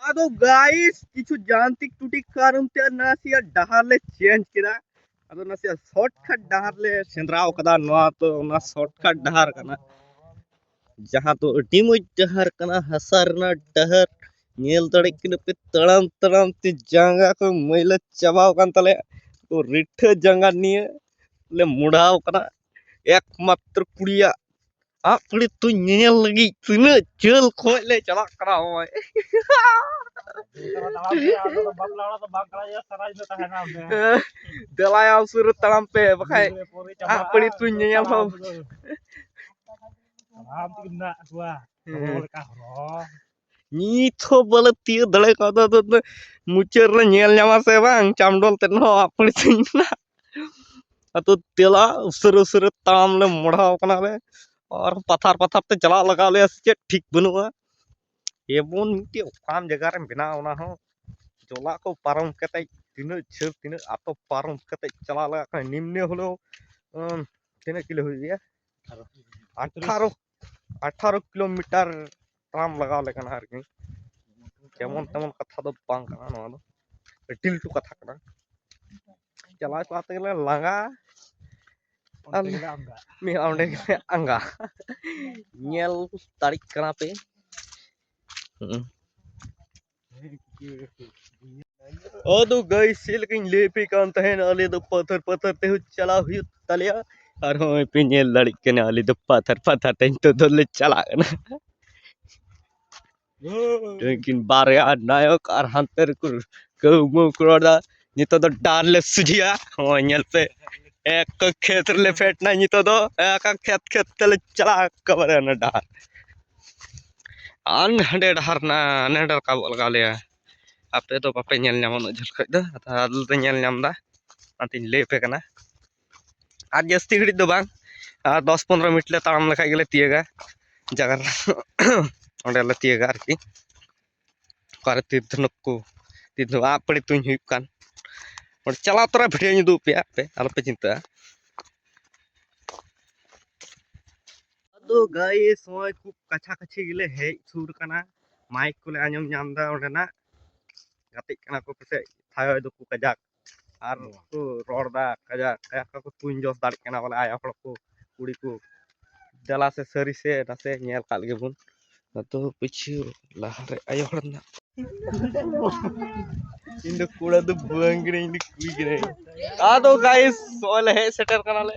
ᱟᱫᱚ ᱜᱟᱭᱤᱥ, ᱠᱤᱪᱷᱩ ᱡᱟᱱᱛᱤᱠ ᱴᱩᱴᱤ ᱠᱟᱨᱚᱱ ᱛᱮ ᱱᱟᱥᱮᱭᱟᱜ ᱰᱟᱦᱟᱨ ᱞᱮ ᱪᱮᱧᱡᱽ ᱠᱮᱫᱟ᱾ ᱟᱫᱚ ᱱᱟᱥᱮᱭᱟᱜ ᱥᱚᱨᱴᱠᱟᱴ ᱰᱟᱦᱟᱨ ᱞᱮ ᱥᱮᱸᱫᱽᱨᱟᱣ ᱠᱟᱫᱟ᱾ ᱱᱚᱣᱟ ᱫᱚ ᱚᱱᱟ ᱥᱚᱨᱴᱠᱟᱴ ᱰᱟᱦᱟᱨ ᱠᱟᱱᱟ, ᱡᱟᱦᱟᱸ ᱫᱚ ᱟᱹᱰᱤ ᱢᱚᱡᱽ ᱰᱟᱦᱟᱨ ᱠᱟᱱᱟ, ᱦᱟᱥᱟ ᱨᱮᱱᱟᱜ ᱰᱟᱦᱟᱨ᱾ ᱧᱮᱞ ᱫᱟᱲᱮᱜ ᱠᱟᱱᱟ ᱯᱮ, ᱛᱟᱲᱟᱢ ᱛᱟᱲᱟᱢ ᱛᱮ ᱡᱟᱸᱜᱟ ᱠᱚ ᱢᱟᱹᱭᱞᱟᱹ ᱪᱟᱵᱟᱣ ᱟᱠᱟᱱ ᱛᱟᱞᱮᱭᱟ᱾ ᱛᱚ ᱨᱤᱴᱷᱟᱹ ᱡᱟᱸᱜᱟ ᱱᱤᱭᱟᱹ ᱞᱮ ᱢᱚᱰᱟᱣ ᱠᱟᱱᱟ᱾ ᱮᱠᱢᱟᱛᱨᱚ ᱠᱩᱲᱤᱭᱟᱜ ᱟᱜ ᱯᱟᱹᱲᱤ ᱛᱩᱧ ᱧᱮᱧᱮᱞ ᱞᱟᱹᱜᱤᱫ ᱛᱤᱱᱟᱹᱜ ᱡᱷᱟᱹᱞ ᱠᱷᱚᱡ ᱞᱮ ᱪᱟᱞᱟᱜ ᱠᱟᱱᱟ, ᱱᱚᱜᱼᱚᱭ᱾ ᱫᱟᱬᱟᱱ ᱛᱮ ᱟᱫᱚ ᱵᱟᱯᱞᱟ ᱚᱲᱟᱜ ᱫᱚ ᱵᱟᱝ ᱠᱟᱱᱟ, ᱤᱭᱟᱹ ᱥᱟᱨᱟ ᱧᱤᱫᱟᱹ ᱛᱟᱦᱮᱱᱟ ᱚᱸᱰᱮ᱾ ᱫᱮᱞᱟᱭᱟ ᱩᱥᱟᱹᱨᱟ ᱛᱟᱲᱟᱢ ᱯᱮ, ᱵᱟᱠᱷᱟᱡ ᱯᱚᱨᱮ ᱟᱜ ᱯᱟᱹᱲᱤ ᱛᱩᱧ ᱧᱮᱧᱮᱞ ᱦᱚᱸ᱾ ᱛᱟᱲᱟᱢ ᱛᱮᱜᱮ ᱢᱮᱱᱟᱜ ᱠᱚᱣᱟ᱾ ᱦᱮᱸ᱾ ᱦᱚᱨᱚ ᱞᱮᱠᱟ ᱦᱚᱨᱚ᱾ ᱱᱤᱛ ᱦᱚᱸ ᱵᱟᱞᱮ ᱛᱤᱭᱳᱜ ᱫᱟᱲᱮ ᱠᱟᱣᱫᱟ᱾ ᱟᱫᱚ ᱢᱩᱪᱟᱹᱫ ᱨᱮ ᱧᱮᱞ ᱧᱟᱢᱟ ᱥᱮ ᱵᱟᱝ ᱪᱟᱢᱰᱚᱞ ᱛᱮᱫ ᱦᱚᱸ ᱟᱜ ᱯᱟᱹᱲᱤ ᱛᱩᱧ ᱨᱮᱱᱟᱜ᱾ ᱟᱫᱚ ᱫᱮᱞᱟ ᱩᱥᱟᱹᱨᱟ ᱩᱥᱟᱹᱨᱟ ᱛᱟᱲᱟᱢ ᱞᱮ ᱢᱚᱲᱦᱟᱣ ᱠᱟᱱᱟ ᱞᱮ᱾ ᱟᱨ ᱯᱟᱛᱷᱟᱨ ᱯᱟᱛᱷᱟᱨ ᱛᱮ ᱪᱟᱞᱟᱜ ᱞᱟᱜᱟᱣ ᱞᱮᱭᱟ ᱥᱮ ᱪᱮᱫ ᱴᱷᱤᱠ ᱵᱟᱹᱱᱩᱜᱼᱟ᱾ ᱮᱢᱚᱱ ᱢᱤᱫᱴᱮᱡ ᱚᱠᱟᱱ ᱡᱟᱭᱜᱟ ᱨᱮᱢ ᱵᱮᱱᱟᱣᱟ, ᱚᱱᱟ ᱦᱚᱸ ᱡᱚᱞᱟ ᱠᱚ ᱯᱟᱨᱚᱢ ᱠᱟᱛᱮ ᱛᱤᱱᱟᱹᱜ ᱡᱷᱟᱹᱞ, ᱛᱤᱱᱟᱹᱜ ᱟᱛᱚ ᱯᱟᱨᱚᱢ ᱠᱟᱛᱮ ᱪᱟᱞᱟᱜ ᱞᱟᱜᱟᱜ ᱠᱟᱱᱟ᱾ ᱱᱤᱢᱱᱮ ᱦᱚᱞᱮᱣ, ᱩᱢ, ᱛᱤᱱᱟᱹᱜ ᱠᱤᱞᱳ ᱦᱩᱭᱩᱜ ᱜᱮᱭᱟ? ᱟᱴᱷᱟᱨᱚ, ᱟᱴᱷᱟᱨᱚ ᱠᱤᱞᱳᱢᱤᱴᱟᱨ ᱛᱟᱲᱟᱢ ᱞᱟᱜᱟᱣ ᱞᱮ ᱠᱟᱱᱟ ᱟᱨᱠᱤ᱾ ᱡᱮᱢᱚᱱ ᱛᱮᱢᱚᱱ ᱠᱟᱛᱷᱟ ᱫᱚ ᱵᱟᱝ ᱠᱟᱱᱟ ᱱᱚᱣᱟ ᱫᱚ, ᱟᱹᱰᱤ ᱞᱟᱹᱴᱩ ᱠᱟᱛᱷᱟ ᱠᱟᱱᱟ᱾ ᱪᱟᱞᱟᱣ ᱪᱟᱞᱟᱣ ᱛᱮᱜᱮ ᱞᱮ ᱞᱟᱸᱜᱟ᱾ ᱚᱸᱰᱮ ᱜᱮᱞᱮ ᱟᱸᱜᱟ᱾ ᱢᱤᱫ ᱚᱸᱰᱮ ᱜᱮᱞᱮ ᱟᱸᱜᱟ᱾ ᱧᱮᱞ ᱫᱟᱲᱮᱜ ᱠᱟᱱᱟ ᱯᱮ᱾ ᱦᱩᱸ᱾ ᱟᱫᱚ ᱜᱟᱭᱥ, ᱪᱮᱫ ᱞᱮᱠᱟᱧ ᱞᱟᱹᱭ ᱟᱯᱮ ᱠᱟᱱ ᱛᱟᱦᱮᱸᱱ, ᱟᱞᱮ ᱫᱚ ᱯᱟᱛᱷᱟᱨ ᱯᱟᱛᱷᱟᱨ ᱛᱮᱦᱚᱸ ᱪᱟᱞᱟᱣ ᱦᱩᱭᱩᱜ ᱛᱟᱞᱮᱭᱟ᱾ ᱟᱨ ᱦᱚᱸᱜᱼᱚᱭ ᱯᱮ ᱧᱮᱞ ᱫᱟᱲᱮᱜ ᱠᱟᱱᱟ, ᱟᱞᱮ ᱫᱚ ᱯᱟᱛᱷᱟᱨ ᱯᱟᱛᱷᱟᱨ ᱛᱮ ᱱᱤᱛᱚᱜ ᱫᱚᱞᱮ ᱪᱟᱞᱟᱜ ᱠᱟᱱᱟ᱾ ᱩᱱᱠᱤᱱ ᱵᱟᱨᱭᱟ ᱱᱟᱭᱚᱠ ᱟᱨ ᱦᱟᱱᱛᱮ ᱨᱮᱠᱚ ᱠᱟᱹᱣᱢᱟᱹᱣ ᱠᱚ ᱨᱚᱲ ᱮᱫᱟ᱾ ᱱᱤᱛᱚᱜ ᱫᱚ ᱰᱟᱦᱟᱨ ᱞᱮ ᱥᱚᱡᱷᱮᱭᱟ᱾ ᱦᱚᱸᱜᱼᱚᱭ ᱧᱮᱞ ᱯᱮ, ᱮᱠ ᱠᱷᱮᱛ ᱨᱮᱞᱮ ᱯᱷᱮᱰ ᱮᱱᱟ᱾ ᱱᱤᱛᱚᱜ ᱫᱚ ᱮᱠ ᱠᱷᱮᱛ ᱠᱷᱮᱛ ᱛᱮᱞᱮ ᱪᱟᱞᱟᱜᱼᱟ ᱮᱠᱮᱵᱟᱨᱮ ᱚᱱᱟ ᱰᱟᱦᱟᱨ᱾ ᱟᱨ ᱦᱟᱸᱰᱮ ᱰᱟᱦᱟᱨ ᱱᱟ-, ᱱᱟᱸᱰᱮ ᱨᱟᱠᱟᱵᱚᱜ ᱞᱟᱜᱟᱣ ᱞᱮᱭᱟ᱾ ᱟᱯᱮ ᱫᱚ ᱵᱟᱯᱮ ᱧᱮᱞ ᱧᱟᱢᱟ ᱩᱱᱟᱹᱜ ᱡᱷᱟᱹᱞ ᱠᱷᱚᱡ ᱫᱚ, ᱟᱫᱚ ᱟᱞᱮ ᱞᱮ ᱧᱮᱞ ᱧᱟᱢ ᱮᱫᱟ, ᱚᱱᱟᱛᱤᱧ ᱞᱟᱹᱭ ᱟᱯᱮ ᱠᱟᱱᱟ᱾ ᱟᱨ ᱡᱟᱹᱥᱛᱤ ᱜᱷᱟᱹᱲᱤᱡ ᱫᱚ ᱵᱟᱝ, ᱟᱨ ᱫᱚᱥ ᱯᱚᱱᱨᱚ ᱢᱤᱱᱤᱴ ᱞᱮ ᱛᱟᱲᱟᱢ ᱞᱮᱠᱷᱟᱡ ᱜᱮᱞᱮ ᱛᱤᱭᱟᱹᱜᱟ ᱡᱟᱭᱜᱟ ᱨᱮ᱾ ᱚᱸᱰᱮ ᱞᱮ ᱛᱤᱭᱟᱹᱜᱟ ᱟᱨᱠᱤ, ᱚᱠᱟᱨᱮ ᱛᱤᱨ ᱫᱷᱚᱱᱩᱠ ᱠᱚ, ᱛᱤᱨ ᱫᱷᱚᱱᱩᱠ ᱟᱜ ᱯᱟᱹᱲᱤ ᱛᱩᱧ ᱦᱩᱭᱩᱜ ᱠᱟᱱ᱾ ᱚᱸᱰᱮ ᱪᱟᱞᱟᱣ ᱛᱚᱨᱟ ᱵᱷᱤᱰᱤᱭᱳᱧ ᱩᱫᱩᱜ ᱟᱯᱮᱭᱟ, ᱟᱯᱮ ᱟᱞᱚᱯᱮ ᱪᱤᱱᱛᱟᱹᱜᱼᱟ᱾ ᱟᱫᱚ ᱜᱟᱭᱥ, ᱱᱚᱜᱼᱚᱭ ᱠᱷᱩᱵ ᱠᱟᱪᱷᱟ ᱠᱟᱪᱷᱤ ᱜᱮᱞᱮ ᱦᱮᱡ ᱥᱩᱨ ᱠᱟᱱᱟ᱾ ᱢᱟᱭᱤᱠ ᱠᱚᱞᱮ ᱟᱸᱡᱚᱢ ᱧᱟᱢ ᱮᱫᱟ ᱚᱸᱰᱮᱱᱟᱜ, ᱜᱟᱛᱮᱜ ᱠᱟᱱᱟ ᱠᱚ ᱯᱟᱥᱮᱡ, ᱛᱷᱟᱭᱚᱭ ᱫᱚᱠᱚ ᱠᱟᱡᱟᱠ᱾ ᱟᱨ ᱠᱚ ᱨᱚᱲ ᱫᱟ ᱠᱟᱡᱟᱠ, ᱠᱟᱡᱟᱠ ᱠᱚ ᱛᱩᱧ ᱡᱚᱥ ᱫᱟᱲᱮᱜ ᱠᱟᱱᱟ ᱵᱚᱞᱮ, ᱟᱭᱳ ᱦᱚᱲ ᱠᱚ, ᱠᱩᱲᱤ ᱠᱚ᱾ ᱫᱮᱞᱟ ᱥᱮ ᱥᱟᱹᱨᱤ ᱥᱮ ᱱᱟᱥᱮ ᱧᱮᱞ ᱠᱟᱜ ᱞᱮᱜᱮ ᱵᱚᱱ᱾ ᱟᱫᱚ ᱯᱤᱪᱷᱩ ᱞᱟᱦᱟᱨᱮ ᱟᱭᱳ ᱦᱚᱲ ᱢᱮᱱᱟᱜ᱾ ᱤᱧ ᱫᱚ ᱠᱚᱲᱟ ᱫᱚ ᱵᱟᱝ ᱠᱟᱹᱱᱟᱹᱧ, ᱤᱧ ᱫᱚ ᱠᱩᱲᱤ ᱠᱟᱹᱱᱟᱹᱧ᱾ ᱟᱫᱚ ᱜᱟᱭᱥ, ᱱᱚᱜᱼᱚᱭ ᱞᱮ ᱦᱮᱡ ᱥᱮᱴᱮᱨ ᱠᱟᱱᱟᱞᱮ᱾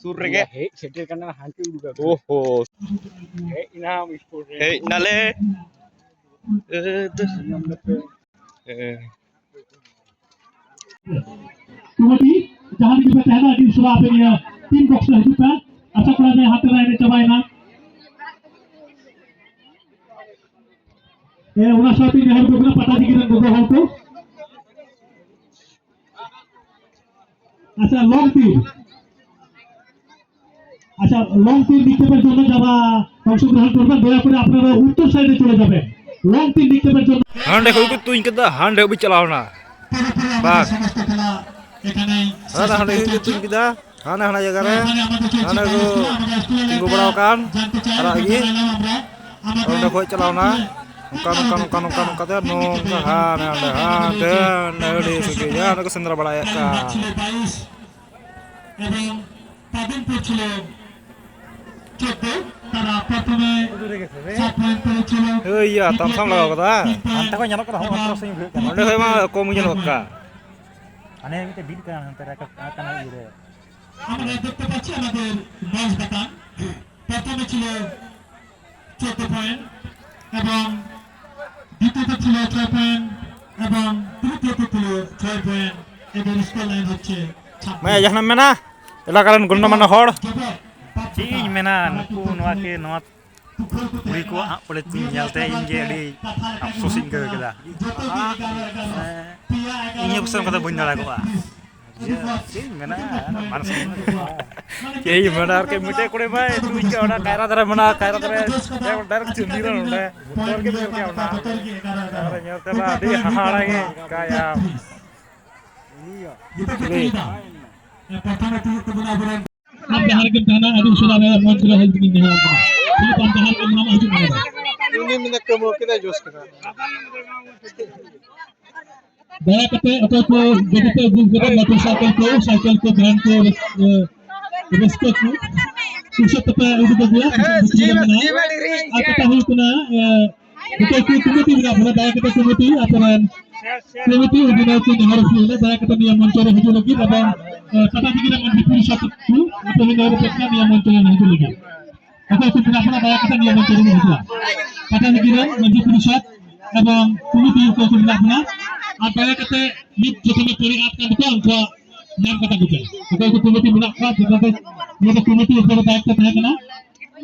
ᱥᱩᱨ ᱨᱮᱜᱮ᱾ ᱦᱮᱡ ᱥᱮᱴᱮᱨ ᱠᱟᱱᱟ, ᱦᱟᱱᱛᱮ ᱩᱰᱩᱠ ᱟᱠᱟᱱᱟ᱾ ᱳᱦᱳ᱾ ᱦᱮᱡ ᱮᱱᱟᱢ ᱥᱯᱳᱨᱴ ᱨᱮ᱾ ᱦᱮᱡ ᱱᱟᱞᱮ᱾ ᱮ, ᱫᱟᱹᱥ-, ᱧᱟᱢ ᱫᱟᱯᱮ᱾ ᱮ᱾ ᱠᱚᱢᱤᱴᱤ, ᱡᱟᱦᱟᱸ ᱨᱮᱜᱮ ᱯᱮ ᱛᱟᱦᱮᱱᱟ, ᱟᱹᱰᱤ ᱩᱥᱟᱹᱨᱟ ᱟᱯᱮ ᱱᱤᱭᱟᱹ ᱴᱤᱢ ᱵᱚᱠᱥ ᱨᱮ ᱦᱤᱡᱩᱜ ᱯᱮ᱾ ᱟᱥᱟ ᱠᱚᱨᱟ ᱡᱮ ᱦᱟᱱᱛᱮ ᱨᱮ ᱮᱱᱮᱡ ᱪᱟᱵᱟᱭᱮᱱᱟ᱾ ᱮ, ᱚᱱᱟ ᱥᱟᱶᱛᱮ ᱱᱮᱦᱚᱨ ᱫᱚ ᱠᱟᱱᱟ ᱯᱟᱴᱟ ᱡᱤᱜᱤ ᱨᱮᱱ ᱜᱚᱜᱚ ᱦᱚᱲ ᱠᱚ᱾ ᱟᱪᱪᱷᱟ, ᱞᱚᱝ ᱛᱤᱨ᱾ আচ্ছা, লং তীর নিক্ষেপের জন্য যারা অংশগ্রহণ করবেন, দয়া করে আপনারা উত্তর সাইডে চলে যাবেন। লং তীর নিক্ষেপের জন্য। ᱦᱟᱸᱰᱮ ᱠᱷᱚᱡ ᱠᱚ ᱛᱩᱧ ᱠᱮᱫᱟ, ᱦᱟᱸᱰᱮ ᱦᱟᱹᱵᱤᱡ ᱪᱟᱞᱟᱣ ᱮᱱᱟ᱾ ᱵᱟᱝ᱾ ᱦᱟᱸᱰᱮ, ᱦᱟᱸᱰᱮ ᱠᱷᱚᱡ ᱠᱚ ᱛᱩᱧ ᱠᱮᱫᱟ, ᱦᱟᱱᱟ, ᱦᱟᱱᱟ ᱡᱟᱭᱜᱟ ᱨᱮ, ᱦᱟᱸᱰᱮ ᱠᱚ ᱛᱤᱸᱜᱩ ᱵᱟᱲᱟ ᱟᱠᱟᱱ, ᱟᱨᱟᱜ ᱜᱮ᱾ ᱚᱸᱰᱮ ᱠᱷᱚᱡ ᱪᱟᱞᱟᱣ ᱮᱱᱟ᱾ ᱱᱚᱝᱠᱟ, ᱱᱚᱝᱠᱟ, ᱱᱚᱝᱠᱟ, ᱱᱚᱝᱠᱟ, ᱱᱚᱝᱠᱟ ᱛᱮ ᱱᱚᱝᱠᱟ ᱦᱟᱸᱰᱮ, ᱦᱟᱸᱰᱮ, ᱦᱟᱸᱰᱮ, ᱟᱹᱰᱤ ᱥᱟᱺᱜᱤᱧ, ᱦᱟᱸᱰᱮ ᱠᱚ ᱥᱮᱸᱫᱽᱨᱟ ᱵᱟᱲᱟᱭᱮᱫ ᱠᱟᱱ᱾ এবং তাদের পেয়েছিল চোদ্দ। তারা প্রথমে সাত পয়েন্ট পেয়েছিল। ᱳᱭ ᱭᱟ, ᱛᱟᱢᱥᱟᱢ ᱞᱟᱜᱟᱣ ᱠᱟᱫᱟ? ᱦᱟᱱᱛᱮ ᱠᱷᱚᱡ ᱧᱮᱞᱚᱜ ᱠᱟᱱᱟ, ᱦᱚᱸ, ᱚᱱᱛᱮ ᱥᱮᱫ ᱵᱷᱤᱲ ᱠᱟᱱᱟ᱾ ᱚᱸᱰᱮ ᱠᱷᱚᱡ ᱢᱟ ᱠᱚᱢ ᱜᱮ ᱧᱮᱞᱚᱜ ᱠᱟᱱ᱾ ᱦᱟᱱᱮ ᱢᱤᱫᱴᱮᱡ ᱵᱤᱫ ᱠᱟᱱᱟ ᱦᱟᱱᱛᱮ ᱨᱮ, ᱠᱟᱱᱟ ᱤᱭᱟᱹ ᱨᱮ᱾ আমরা দেখতে পাচ্ছি আমাদের দশ বাতান প্রথমে ছিল চোদ্দ পয়েন্ট এবং দ্বিতীয়তে ছিল ছয় পয়েন্ট এবং তৃতীয়তে ছিল ছয় পয়েন্ট। এদের স্কোর লাইন হচ্ছে ছাব্বিশ। ᱢᱟᱭᱟ, ᱡᱟᱦᱟᱱᱟᱜ ᱢᱮᱱᱟ? ᱮᱞᱟᱠᱟ ᱨᱮᱱ ᱜᱚᱱᱱᱚᱢᱟᱱᱱᱚ ᱦᱚᱲ᱾ ᱪᱮᱫ ᱤᱧ ᱢᱮᱱᱟ, ᱱᱩᱠᱩ ᱱᱚᱣᱟ ᱠᱤ, ᱱᱚᱣᱟ ᱠᱩᱲᱤ ᱠᱚᱣᱟᱜ ᱦᱟᱸᱜ ᱯᱚᱞᱮ ᱛᱤᱧ ᱧᱮᱞᱛᱮ ᱤᱧ ᱜᱮ ᱟᱹᱰᱤ ᱟᱯᱥᱳᱥ ᱤᱧ ᱟᱹᱭᱠᱟᱹᱣ ᱠᱮᱫᱟ᱾ ᱦᱮᱸ, ᱤᱧ ᱦᱚᱸ ᱯᱟᱥᱮᱡ ᱚᱱᱠᱟ ᱫᱚ ᱵᱟᱹᱧ ᱫᱟᱲᱮ ᱠᱚᱜᱼᱟ᱾ ᱪᱮᱫ ᱤᱧ ᱢᱮᱱᱟ, ᱵᱟᱝ ᱥᱟᱱᱟᱧ ᱠᱟᱱᱟ᱾ ᱪᱮᱫ ᱤᱧ ᱢᱮᱱᱟ, ᱟᱨᱠᱤ ᱢᱤᱫᱴᱮᱡ ᱠᱩᱲᱤ ᱢᱟᱭ ᱛᱩᱧ ᱠᱮᱫ, ᱚᱱᱟ ᱠᱟᱭᱨᱟ ᱫᱟᱨᱮ ᱢᱮᱱᱟᱜᱼᱟ, ᱠᱟᱭᱨᱟ ᱫᱟᱨᱮ ᱰᱟᱭᱨᱮᱠᱴ ᱪᱤᱱᱫᱤᱨᱟ ᱱᱚᱰᱮ, ᱵᱚᱛᱚᱨ ᱜᱮ ᱫᱟᱹᱲ ᱠᱮᱫ ᱚᱱᱟ᱾ ᱟᱨ ᱧᱮᱞ ᱛᱮ ᱢᱟ ᱟᱹᱰᱤ ᱦᱟᱦᱟᱲᱟ ᱜᱮ ᱪᱤᱠᱟᱹᱭᱟ᱾ ᱟᱢ ᱡᱟᱦᱟᱸ ᱨᱮᱜᱮᱢ ᱛᱟᱦᱮᱱᱟ, ᱟᱹᱰᱤ ᱩᱥᱟᱹᱨᱟ ᱨᱮ ᱢᱚᱧᱪ ᱨᱮ ᱦᱮᱡ ᱞᱟᱹᱜᱤᱫ ᱤᱧ ᱱᱮᱦᱚᱨ ᱠᱟᱱᱟ᱾ ᱟᱢ ᱡᱟᱦᱟᱸ ᱨᱮᱜᱮᱢ ᱛᱟᱦᱮᱱᱟ, ᱦᱤᱡᱩᱜ ᱢᱮ ᱱᱚᱰᱮ᱾ ᱩᱱᱤ ᱢᱮᱱᱫᱟ ᱠᱟᱹᱢᱟᱹ ᱠᱮᱫᱟᱭ, ᱡᱳᱥ ᱠᱮᱫᱟ᱾ ᱫᱟᱭᱟ ᱠᱟᱛᱮ ᱚᱠᱚᱭ ᱠᱚ ᱜᱟᱹᱰᱤ ᱯᱮ ᱟᱹᱜᱩ ᱠᱟᱫᱟ, ᱢᱚᱴᱚᱨ ᱥᱟᱭᱠᱮᱞ ᱠᱚ, ᱥᱟᱭᱠᱮᱞ ᱠᱚ, ᱵᱷᱮᱱ ᱠᱚ, ᱮ, ᱨᱟᱹᱥᱠᱟᱹ ᱠᱚ, ᱯᱩᱭᱥᱟᱹ ᱛᱮᱯᱮ ᱩᱰᱩᱠ ᱟᱹᱜᱩᱭᱟ, ᱯᱩᱭᱥᱟᱹ ᱛᱮᱯᱮ ᱪᱟᱞᱟᱜ ᱠᱟᱱᱟ᱾ ᱟᱨ ᱠᱟᱛᱷᱟ ᱦᱩᱭᱩᱜ ᱠᱟᱱᱟ, ᱮ, ᱚᱠᱚᱭ ᱠᱚ ᱠᱚᱢᱤᱴᱤ ᱢᱮᱱᱟᱜ ᱵᱚᱱᱟ, ᱫᱟᱭᱟ ᱠᱟᱛᱮ ᱠᱚᱢᱤᱴᱤ ᱟᱯᱮ ᱨᱮᱱ ᱠᱚᱢᱤᱴᱤ ᱚᱫᱷᱤᱱᱟᱭᱚᱠ ᱠᱚ ᱱᱮᱦᱚᱨ ᱦᱩᱭ ᱞᱮᱱᱟ, ᱫᱟᱭᱟ ᱠᱟᱛᱮ ᱱᱤᱭᱟᱹ ᱢᱚᱧᱪᱚ ᱨᱮ ᱦᱤᱡᱩᱜ ᱞᱟᱹᱜᱤᱫ ᱮᱵᱚᱝ, ᱮ, ᱯᱟᱴᱟᱵᱤᱜᱽᱨᱟᱢ ᱢᱟᱹᱡᱷᱤ ᱯᱚᱨᱤᱥᱚᱫ ᱠᱚ ᱟᱯᱮ ᱦᱚᱸ ᱱᱮᱦᱚᱨ ᱯᱮ ᱱᱤᱭᱟᱹ ᱢᱚᱧᱪᱚ ᱨᱮ ᱦᱤᱡᱩᱜ ᱞᱟᱹᱜᱤᱫ᱾ ᱚᱠᱚᱭ ᱠᱚ ᱢᱮᱱᱟᱜ ᱵᱚᱱᱟ, ᱫᱟᱭᱟ ᱠᱟᱛᱮ ᱱᱤᱭᱟᱹ ᱢᱚᱧᱪᱚ ᱨᱮ ᱦᱤᱡᱩᱜᱼᱟ᱾ ᱯᱟᱴᱟᱵᱤᱜᱽᱨᱟᱢ ᱢᱟᱹᱡᱷᱤ ᱯᱚᱨᱤᱥᱚᱫ ᱮᱵᱚᱝ ᱠᱚᱢᱤᱴᱤ ᱚᱠᱚᱭ ᱠᱚ ᱢᱮᱱᱟᱜ ᱵᱚᱱᱟ, ᱟᱨ ᱫᱟᱭᱟ ᱠᱟᱛᱮ ᱱᱤᱛ ᱡᱚᱛᱚ ᱯᱮ ᱯᱮᱨᱮᱡ ᱟᱫ ᱠᱟᱱ ᱛᱟᱠᱚᱣᱟ, ᱩᱱᱠᱩᱣᱟᱜ ᱧᱟᱢ ᱠᱟᱛᱟ ᱠᱚᱯᱮ᱾ ᱚᱠᱚᱭ ᱠᱚ ᱠᱚᱢᱤᱴᱤ ᱢᱮᱱᱟᱜ ᱠᱚᱣᱟ, ᱡᱚᱛᱚ ᱫᱚ ᱱᱤᱭᱟᱹ ᱫᱚ ᱠᱚᱢᱤᱴᱤ ᱩᱯᱚᱨ ᱫᱟᱭᱤᱛᱛᱚ ᱛᱟᱦᱮᱸ ᱠᱟᱱᱟ᱾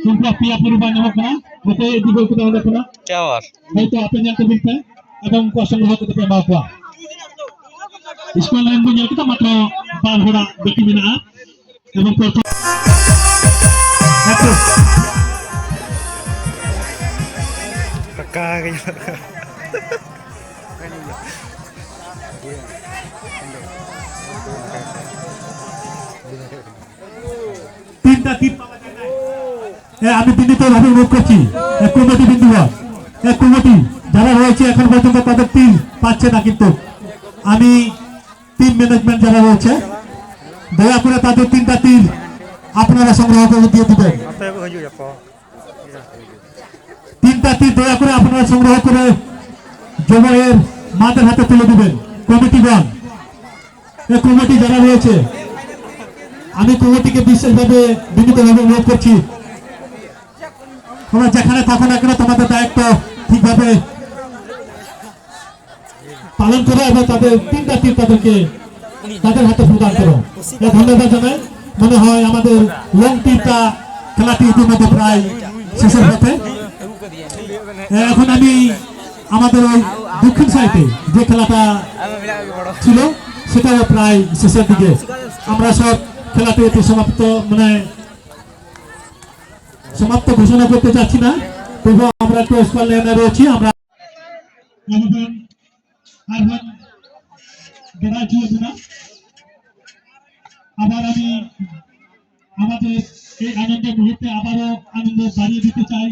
ᱩᱱᱠᱩᱣᱟᱜ ᱯᱮᱭᱟ ᱯᱚᱨᱤᱵᱟᱨ ᱧᱟᱢᱚᱜ ᱠᱟᱱᱟ, ᱚᱠᱚᱭ ᱤᱫᱤ ᱦᱚᱴᱚ ᱠᱟᱫᱟ ᱚᱸᱰᱮ ᱠᱷᱚᱱᱟᱜ᱾ ᱦᱚᱭᱛᱳ ᱟᱯᱮ ᱧᱮᱞ ᱛᱟᱵᱚᱱ ᱯᱮ ᱮᱵᱚᱝ ᱩᱱᱠᱩᱣᱟᱜ ᱥᱚᱝᱜᱨᱚᱦᱚ ᱠᱟᱛᱮ ᱯᱮ ᱮᱢᱟ ᱠᱚᱣᱟ᱾ ᱥᱠᱳᱨ ᱞᱟᱭᱤᱱ ᱵᱚᱱ ᱧᱮᱞ ᱠᱮᱫᱟ, ᱢᱟᱛᱨᱚ ᱵᱟᱨ ᱦᱚᱲᱟᱜ ᱵᱟᱹᱠᱤ ᱢᱮᱱᱟᱜᱼᱟ᱾ ᱮᱵᱚᱝ ᱯᱨᱚᱛᱷᱚᱢ ᱠᱟᱠᱟ ᱜᱮ᱾ তিনটা টিম। এ, আমি বিনীতভাবে অনুরোধ করছি, এ, কমিটি বৃন্দগণ, এ, কমিটি যারা রয়েছে এখন পর্যন্ত তাদের টিম পাচ্ছে না, কিন্তু আমি টিম ম্যানেজমেন্ট যারা রয়েছে, দয়া করে তাদের তিনটা টিম আপনারা সংগ্রহ করে দিয়ে দিবেন। তিনটা টিম দয়া করে আপনারা সংগ্রহ করে জমায়ের মাদের হাতে তুলে দিবেন। কমিটিগণ, এ কমিটি যারা রয়েছে, আমি কমিটিকে বিশেষভাবে বিনীতভাবে অনুরোধ করছি, তোমরা যেখানে থাকো না কেন, তোমাদের দায়িত্ব ঠিকভাবে পালন করো এবং তাদের তিনটা টিম তাদেরকে, তাদের হাতে প্রদান করো। এ, ধন্যবাদ জানাই। মনে হয় আমাদের লং টিমটা খেলাটি ইতিমধ্যে প্রায় শেষের পথে। এ, এখন আমি আমাদের ওই দক্ষিণ সাইডে যে খেলাটা ছিল, সেটাও প্রায় শেষের দিকে। আমরা সব খেলাটি এতে সমাপ্ত, মানে, সমাপ্ত ঘোষণা করতে চাচ্ছি না, তবুও আমরা একটু স্কোর লাইনে রয়েছি। আমরা আমাদের আহ্বান জানাচ্ছি আপনারা। আবার আমি আমাদের এই আনন্দ মুহূর্তে আবারও আনন্দ বাড়িয়ে দিতে চাই।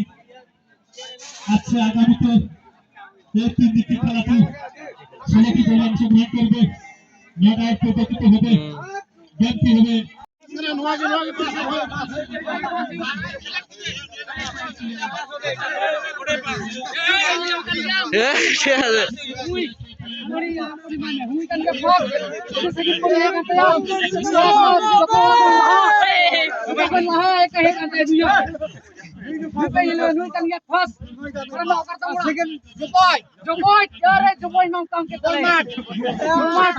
আজকে আগামীতে এই তিন দিকটি খেলাটি ষোলোটি দল অংশগ্রহণ করবে। লড়াই প্রদর্শিত হবে, গেমটি হবে। এ, ঠিক আছে। ᱦᱩᱭ ᱠᱟᱱ ᱜᱮᱭᱟ ᱯᱷᱟᱥᱴ᱾ ᱟᱹᱰᱤ ᱥᱟᱺᱜᱤᱧ ᱠᱷᱚᱱ ᱦᱮᱡ ᱠᱟᱱ ᱛᱟᱭᱟ᱾ ᱡᱚᱛᱚ ᱠᱷᱚᱱ ᱞᱟᱦᱟ ᱦᱮᱡ ᱠᱟᱱ ᱛᱟᱭᱟ ᱱᱩᱭ ᱦᱚᱸ᱾ ᱱᱩᱭ ᱯᱮ ᱧᱮᱞᱮᱭᱟ, ᱱᱩᱭ ᱠᱟᱱ ᱜᱮᱭᱟ ᱯᱷᱟᱥᱴ᱾ ᱚᱠᱟᱨᱮ ᱫᱟᱢ ᱚᱲᱟᱜ? ᱥᱮᱠᱮᱱᱰ ᱡᱚᱠᱚᱭ᱾ ᱡᱚᱠᱚᱭ, ᱟᱨᱮ ᱡᱚᱠᱚᱭ ᱢᱟ ᱚᱱᱠᱟ ᱚᱱᱠᱟ ᱛᱟᱞᱮ᱾ ᱡᱚᱠᱚᱭ᱾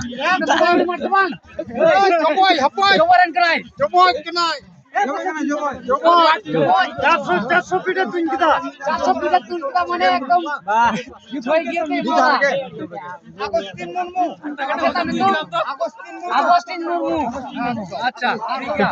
ᱡᱚᱠᱚᱭ, ᱦᱟᱯᱚᱭ᱾ ᱡᱚᱠᱚᱭ ᱨᱮᱱ ᱠᱟᱱᱟᱭ᱾ ᱡᱚᱠᱚᱭ ᱠᱟᱱᱟᱭ᱾ ᱡᱚᱠᱚᱭ᱾ ᱡᱚᱠᱚᱭ᱾ ᱪᱟᱨᱥᱚ, ᱪᱟᱨᱥᱚ ᱯᱷᱤᱴ ᱮ ᱛᱩᱧ ᱠᱮᱫᱟ᱾ ᱪᱟᱨᱥᱚ ᱯᱷᱤᱴ ᱮ ᱛᱩᱧ ᱠᱮᱫᱟ, ᱢᱟᱱᱮ ᱮᱠᱫᱚᱢ ᱡᱚᱠᱚᱭ ᱜᱮ ᱛᱮ ᱵᱟᱵᱟ᱾ ᱟᱜᱚᱥᱴᱤᱱ ᱢᱩᱨᱢᱩ᱾ ᱟᱜᱚᱥᱴᱤᱱ ᱢᱩᱨᱢᱩ᱾ ᱟᱪᱪᱷᱟ, ᱴᱷᱤᱠ ᱜᱮᱭᱟ᱾